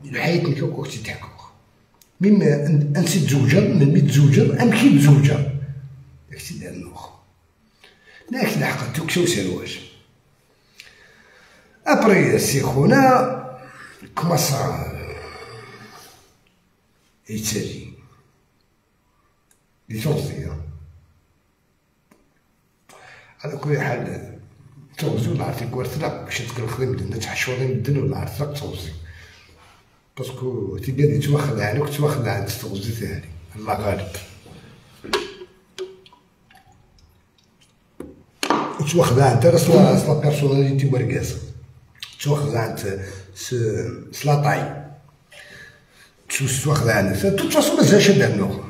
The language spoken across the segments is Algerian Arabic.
الحياة نكوك وقت تحكوك ميم انت تزوجر من مي تزوجر ام كي تزوجر داكشي اللي النوخ ناك لحقت توكسو سرواج. ابري سي خونا كوماسا يتسالي لتوزي. على كل حال توزي ولا عرفتي كوارتلا باش تقول خدم مدن تحشوري مدن ولا عرفت لك توزي باسكو تلقى تواخذ عنك تواخذ عند توزي ثاني الله غالب تواخذ عند راه لا بيرسوناليتي وركاز تواخذ عند سلاطاي تواخذ عند توت فاصون مازالش دارنو.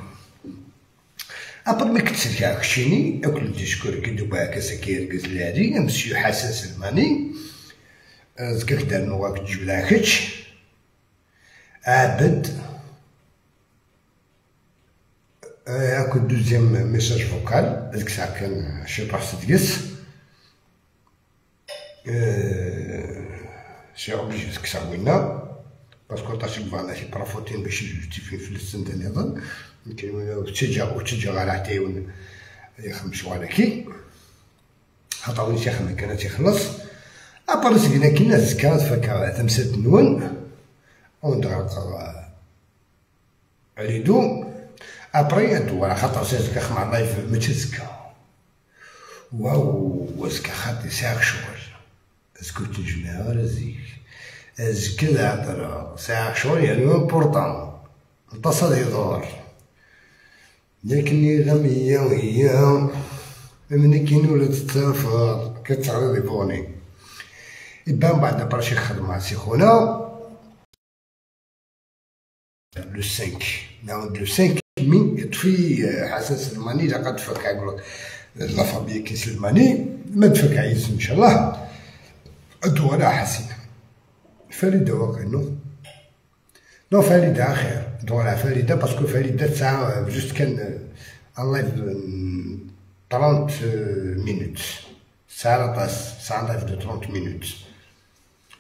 ابر ما كتسلكا كشيني اكل ديسكور كي دوبا كاسا كيركز لهادي مسيو حسن سلماني زكاك دارنو راك تجيب لاكتش عبد اكل دوزيام ميساج فوكال ديك الساعة كان شي طاح تدقس سي اوبليجي ديك الساعة وينا باسكو طاشي فانا شي برافوتين باش يجوستيفي في السن نظن يمكن تجا وتجا غير عتيون يخمس ولكن خاطر شي خدمة كان تيخلص ابر سكنا كنا زكات فكا تمسات نون وندغرق ريدو ابري دوار خاطر سيزكا خمع لايف ماشي زكا واو وزكا خاطي ساعة شغل اسكو تنجمع ولا زيك زكا العطرة ساعة شغل يعني امبورطون اتصل يدور لكني غمية وهي من كاين ولا تتسافر كتعرض يبوني يبان بعد برشي خدمة سي خونا لو 5 نعاود لو 5 مين يطفي حسن سلماني لقد فك لا فامي كي سلماني ما تفك عيز ان شاء الله الدولة حسنة فريدة واقع نو فريدة خير دولة فريدة باسكو فريدة تاع جوست كان ان لايف 30 مينوت ساعة طاس ساعة لايف دو 30 مينوت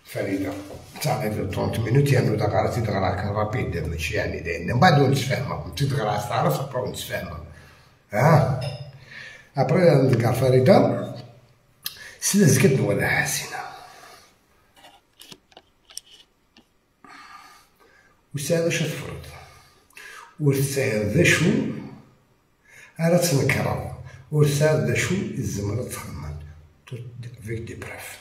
فريدة تاع لايف دو 30 مينوت يعني دغرا تدغرا كان رابيد ماشي يعني لأن من بعد نتفاهمو تدغرا تعرف ابرو نتفاهمو ها ابري نلقى فريدة سلازكت ولا حسنة وساعة واش تفرض والساعة ذا شو راه تنكرر والساعة ذا شو الزمرة تخمن فيك دي براف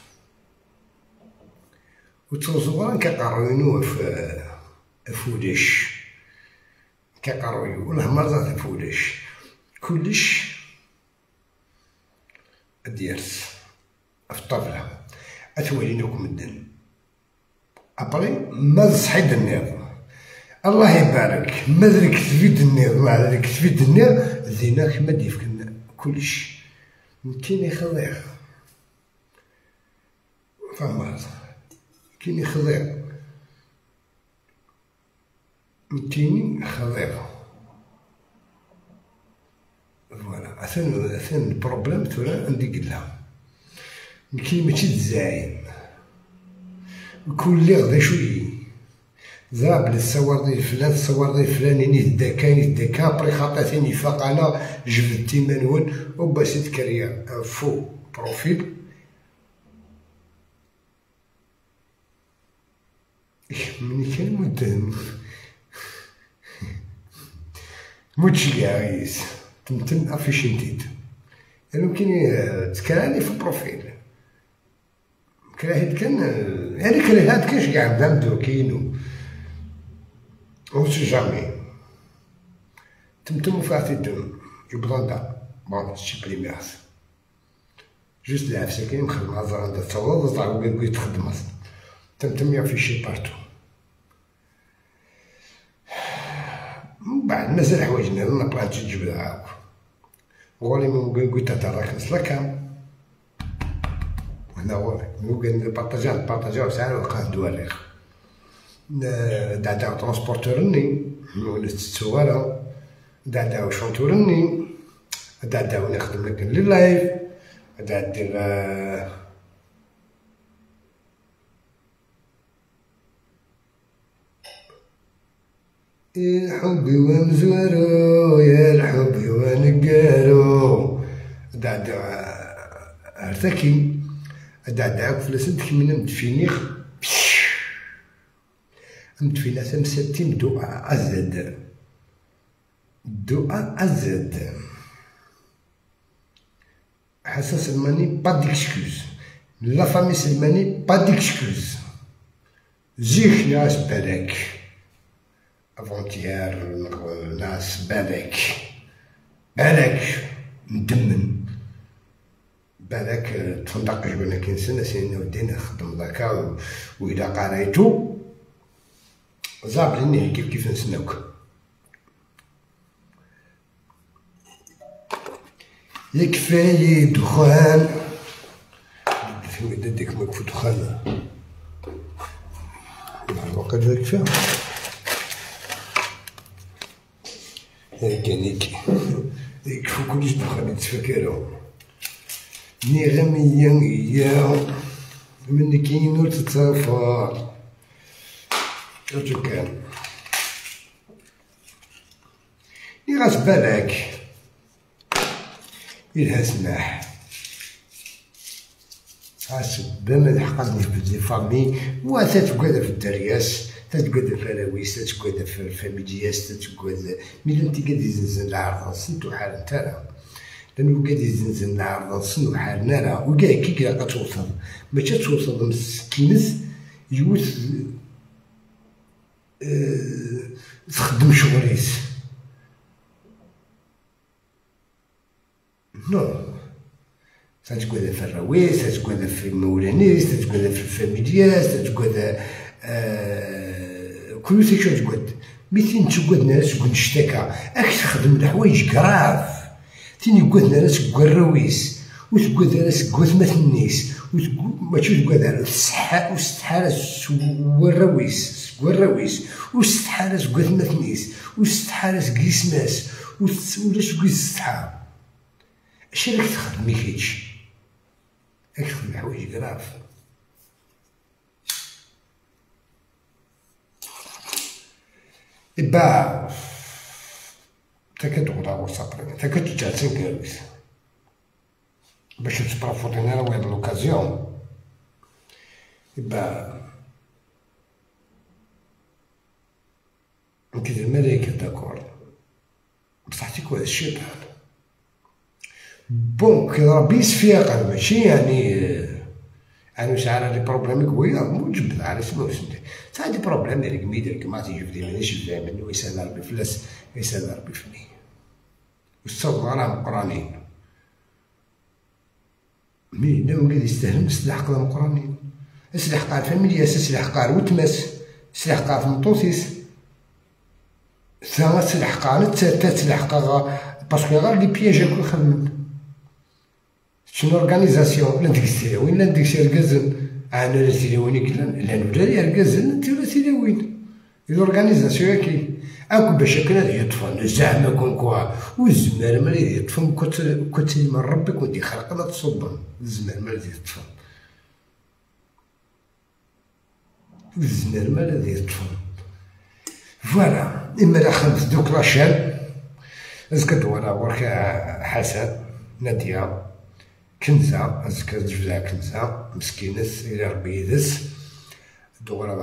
وتوزورا كقروينو في فوليش كقرويو والله مرة فوليش كلش ديرس في الطابلة أتولينكم الدن أبري ما صحيت النظام الله يبارك ما ذلك تفيد النظام ما ذلك تفيد النظام زيناك ما ديفك كلش كاين يخضيع فاهم هذا كاين يخضيع كاين خضيع فوالا اثن البروبليم تورا عندي قلها كاين ماشي الزعيم كل غدا شوية ضرب للصور ديال فلان الصور ديال فلان اني داكا اني داكا بري خاطاتيني فاق انا جبدتي منون وباش تكريا ان فو بروفيل ملي كان مدهم متشيعيس تمتم افيشينتيد يعني ممكن تكراني في بروفيل كراهيت كان يعني كراهات كاش كاع بدا دوكينو اون سي جامي تمتم فاتي الدم يبلاندا بون سي بريميرس جوست العفسة كاين مخدم هزار عندها تصور طلع وقال تخدم تمتم يافيشي بارتو من بعد مازال حوايج انا بغات تجبدها هاك غولي من قلت تراك نسلكها هنا هو ممكن بارطاجا بارطاجا ساعة وقع دواريخ دعداو ترونسبورتورني ولا تتسوارا دعداو شونتورني دعداو نخدم لك لي لايف دعدير الحب ومزورو يا الحب ونقارو دعدع ارتكي دعدع فلاس تكمل مدفينيخ مدفينة تمساتين دو أزد دو أزد. حسن سلماني pas d'excuses، la famille سلماني pas d'excuses. زيك ناس بالك avant-hier ناس بالك بالك ندمن بالك تفندق جبنا كنسنة سيدنا ودينا خدم ذاكا وإلا قريتو زابليني كيف كيف نسناوك. يكفي دخان ديك ما يكفي دخان الوقت يكفي كانيك يكفو كلش دخان يتفكرو ني غميا يا من كينو تتسافر رجو كان ني غاس بالك إلها سماح غاس بما حقدني في لي فامي و تتقعد في الدرياس تتقعد في الراويس تتقعد في الفاميلياس تتقعد ملي انت قاعد يزنزن العرض نسن وحال انت راه لانه قاعد يزنزن العرض نسن وحال نرى وكاع كي كاع توصل ماشي توصل مسكينس يوث تخدم شغليس non تتقعد في الراويس تتقعد في المولانيس تتقعد في الفاميلياس تتقعد كل شيء تقعد ميتين تقعد ناس تقعد نشتكى اك تخدم الحوايج graves تين يقعد ناس تقعد الراويس وتقعد ناس تقعد مثنيس ماشي تقعد على الصحة وستحالة والراويس والراويس وستحالة تقعد مثنيس وستحالة كيسماس ولا تقعد الصحة. اش راك تخدمي كيتش راك تخدم حوايج graves. إبا تا كتغدا غور تا كتجا تنكارويس باش تبرافوتينا راه واحد l'occasion. إبا نكيد الملايكة d'accord بصح تيكون هذا الشيطان bon كي ربي يسفيها ماشي يعني انا مش عارف les problèmes قوية موجب على سمو سنتي تا des problèmes ديال كميدير كما تيجي في مانيش فاهم ويسال ربي فلاس يسال ربي فني والصوت راه مقرانين mais لا وقال يستاهل السلاح قدام مقرانين السلاح قال فاميليا السلاح قال وتمس السلاح قال في ثا السلاح قال تا سلاح قال parce que غير les pièges كل خدمت شنو organisation لا ديك السيلاوين لا ديك شي ركازن انا لا سيلاوين لا ولا ركازن انت ولا سيلاوين l'organisation كي اكو باش كان يطفن زعما كون كوا والزمار ملي يطفن كنت من ربي كنت يخلق لا تصبن الزمار ملي يطفن الزمار ملي يطفن voilà. اما لا خدمت دوك la chaîne ازكا دورا ورك حسن ناديه كنزة أزكى جبدها كنزة مسكينة إلى ربي يدس دورا